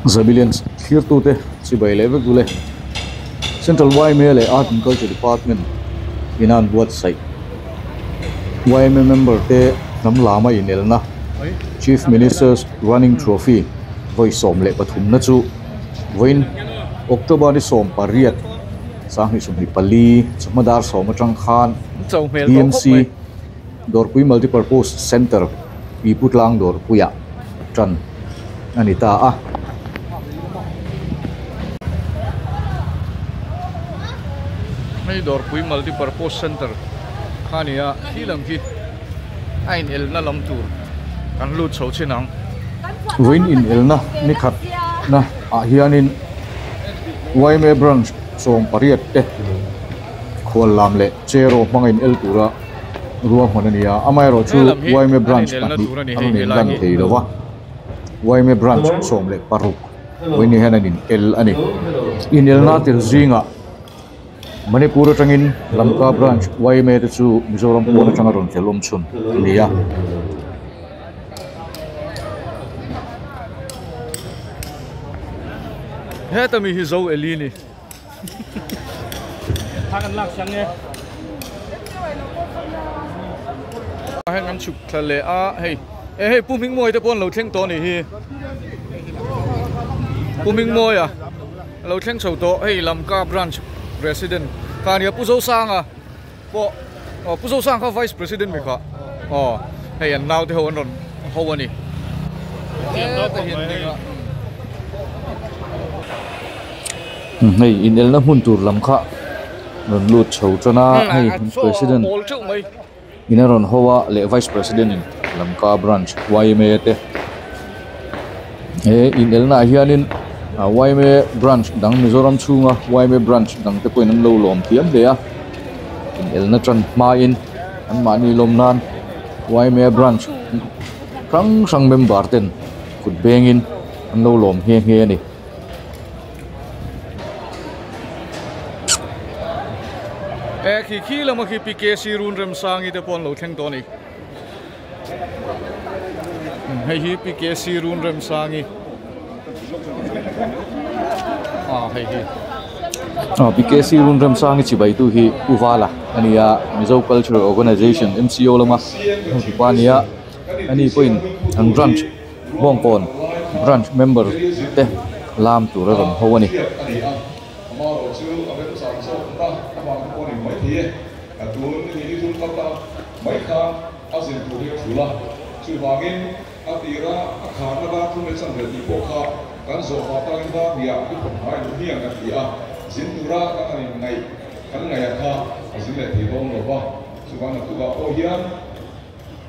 Zabilian thlirtute chibai leh vek ule. Central yma leh Art and Culture Department ina an buatsaih yma member te hnam lama inelna Chief Minister's Running Trophy vawi 13 na chu vawiin October ni 18 2024 chawhma dar 10 atang khan DMC Dawrpui Multipurpose Centre Pipu Tlang Dawrpuiah tan a ni ta a. Hei Dawrpui Multipurpose Centre kha a ni a, khi lam khi a inelna lam tur kan lut chho chin ang. Vawiin inelna ni khat na ah hianin yma Branch 18 te khual lam leh cheraw hmanga inel tura ruahman a ni a, amaherawhchu yma Branch pahnih a rawn inlan thei lo va, yma Branch 16 vawiin ni hian an inel a ni. Inelna tel zingah Manipur atangin Lamka Branch yma te chu Mizoram pawn atanga rawn tel awm chhun a ni a. Heta mi hi Zo Eli ni. Heng an chhuk thla leh a hei e hei Pu Hmingmawia te pawh an lo thleng tawh a nih hi Pu Hmingmawia a lo thleng chho tawh hei Lamka branch president kha a nia Pu Zosanga pawh aw Pu Zosanga kha vice president mi kha aw hei an naute ho an rawn ho a ni heta hian ding a. Hei inelna hmun tur lam kha rawn lut chho tan a hei president in a rawn ho a leh vice president in Lamka branch yma te he inelna ah hianin yma branch dang Mizoram chhunga yma branch dang te pawhin an lo lawm thiam hle a inelna tan hmain anmahni lawm nan yma branch hrang hrang member ten kut bengin an lo lawm nghe nghe a ni. E khi khi lama khi PKC run Remsangi te pawh an lo thleng tawh a ni. Hei hi PKC run Remsangi ah hei hi. Ah PKC run Remsangi chibai tu hi Pu Vala a ni a Mizo Cultural Organization MCO lama hmuhtupa a ni a ani pawhin an branch Bawngkawn branch member te lam tur a rawn ho a ni.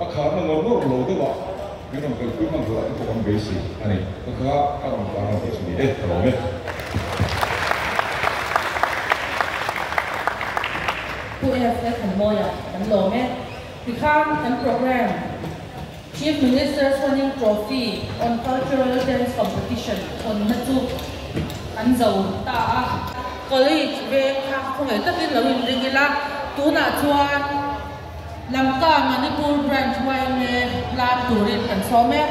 A kharna ngawr ngawr lo deuh a, min rawn kalpui hman turah te pawh kan beisei a ni. Ka kha ka rawn tan ang tih chu ni e, ka lawm e. Pu FF Hmuaia kan lawm e. Tikhan kan program Chief Minister's Running Trophy on Cultural Dance Competition hawnna chu kan zo ta a. College veng kha khawngaih takin lo inring ila, tunah chuan Lamka Manipur Branch yma lam turin kan sawm e.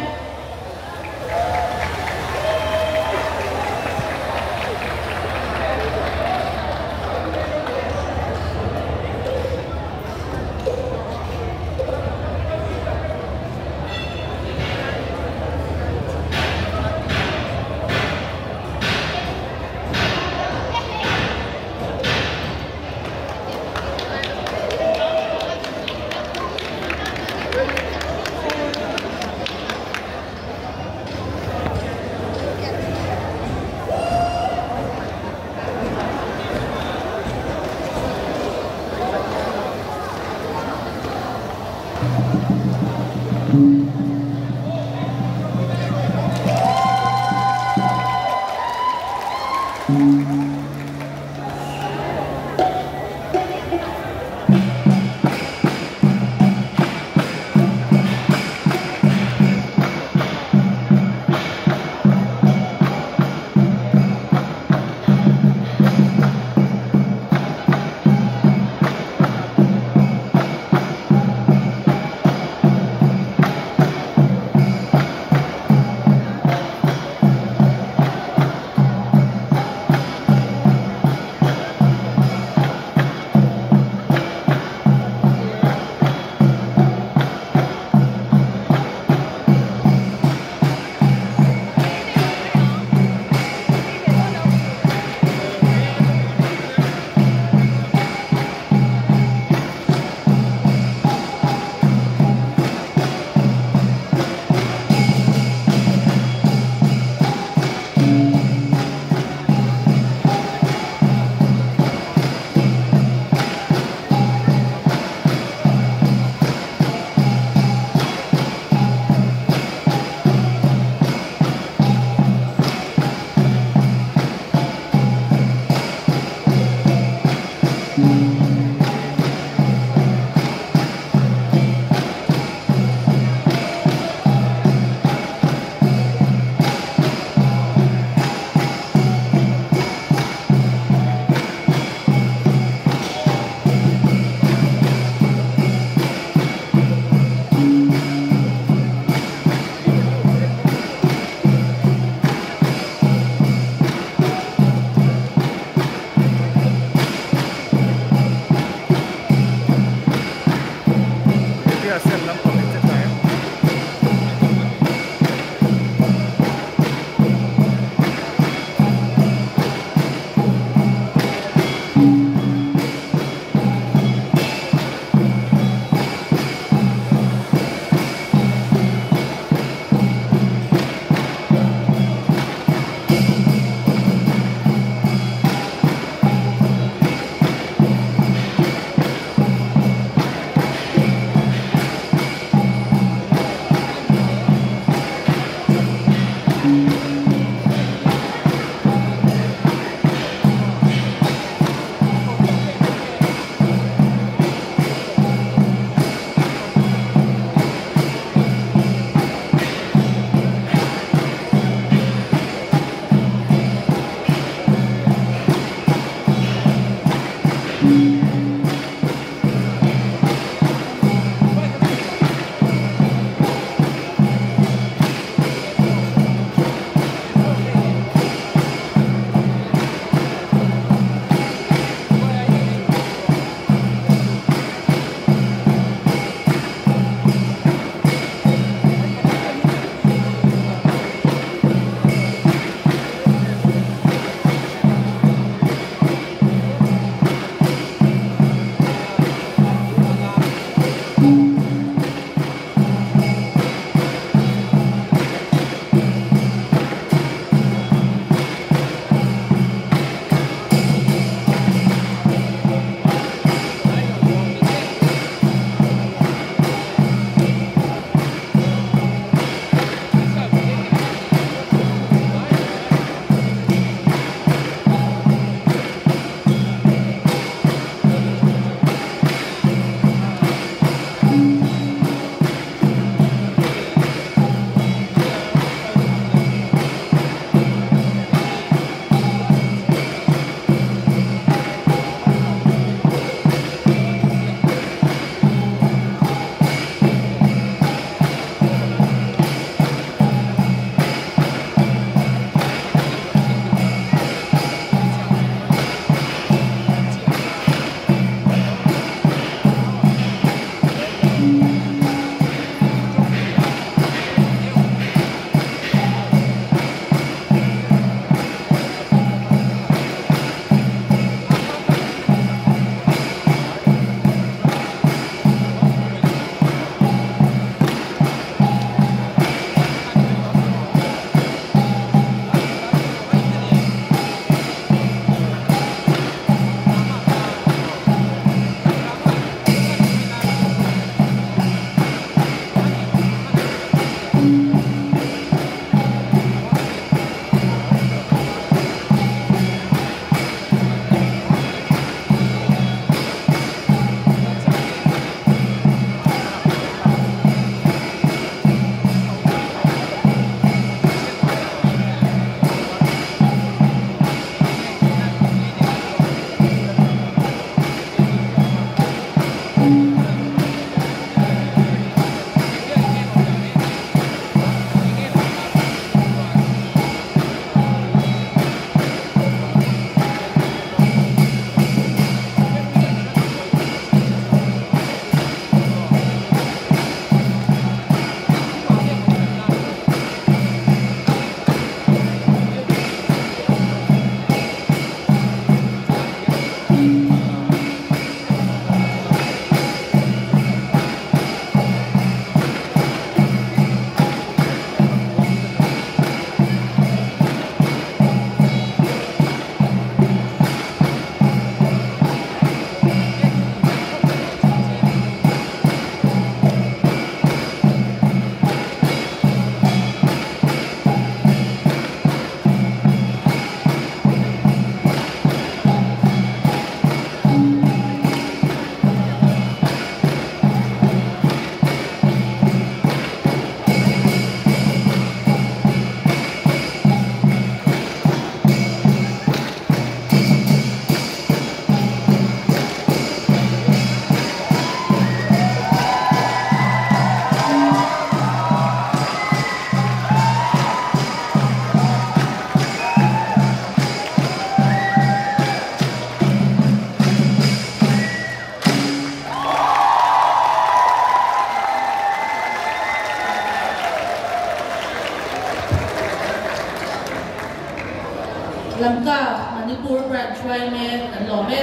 Lamka Manipur Branch yma kan lawm e.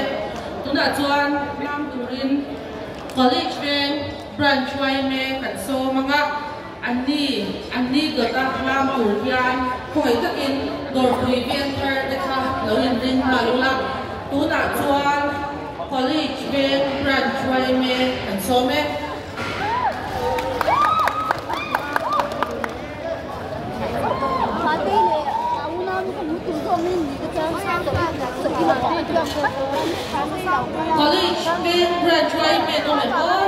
Tunah chuan lam turin College Veng Branch yma kan sawm anga anni anni dawta lam tur hian khawngaih takin Dawrpui Veng thar te kha lo inring nghal ula. Tunah chuan College Veng Branch yma kan sawm e. College Veng Branch yma an awm em aw?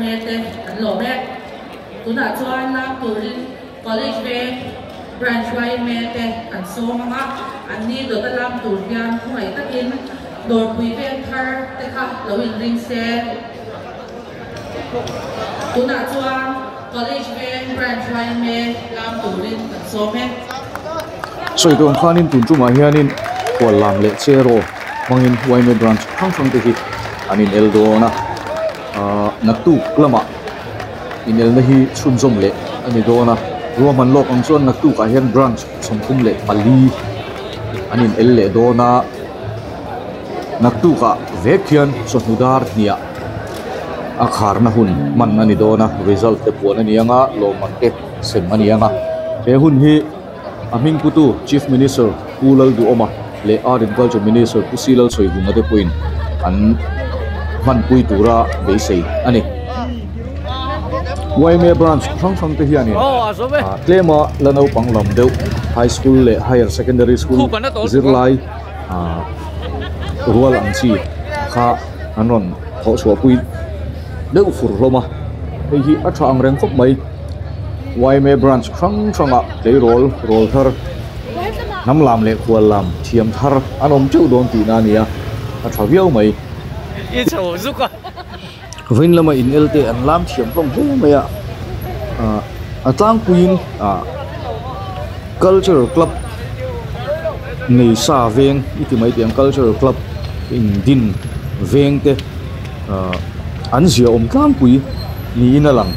YMA te kan lawm e. Tunah chuan lam turin College Veng Branch YMA te kan sawm ang a, anni dawta lam tur hian khawngaih takin Dawrpui Veng thar te kha lo inring se. Tunah chuan College Veng Branch YMA lam turin kan sawm e. Sawi tur ang khanin tun tumah hianin khuallam leh cheraw hmangin YMA Branch hrang hrang te hi an inel dawn a, ahh naktuk lamah inelna hi chhunzawm leh a ni dawn a, ruahman lawk ang chuan naktukah hian Branch 34 an inel leh dawn a, naktukah vek hian chawhnu dar hniah a kharna hun hman a ni dawn a, result te puan a ni ang a, lawmman te sem a ni ang a, he hun hi a hming putu Chief Minister Pu Lalduhawma leh Art and Culture Minister Pu Si Lalchhawihvunga te pawhin an hmanpui tura beisei a ni. Yma branch hrang hrang te hianin tlema la naupang lam deuh High School leh Higher Secondary School zirlai rual ang chi kha an rawn thawh chhuahpui deuh fur hlawm a, hei hi a tha ang reng khawp mai. Yma branch hrang hrangah tleirawl rawl thar hnam lam leh khual lam thiam thar an awm teuh dawn tihna a ni a, a tha viau mai. Vawiin lama in el te an lam thiam hlawm hle mai a, ah a tlangpuiin ah cultural club nei sa veng i ti mai teh ang cultural club in din veng te ah an zia awm tlangpui niin a lang.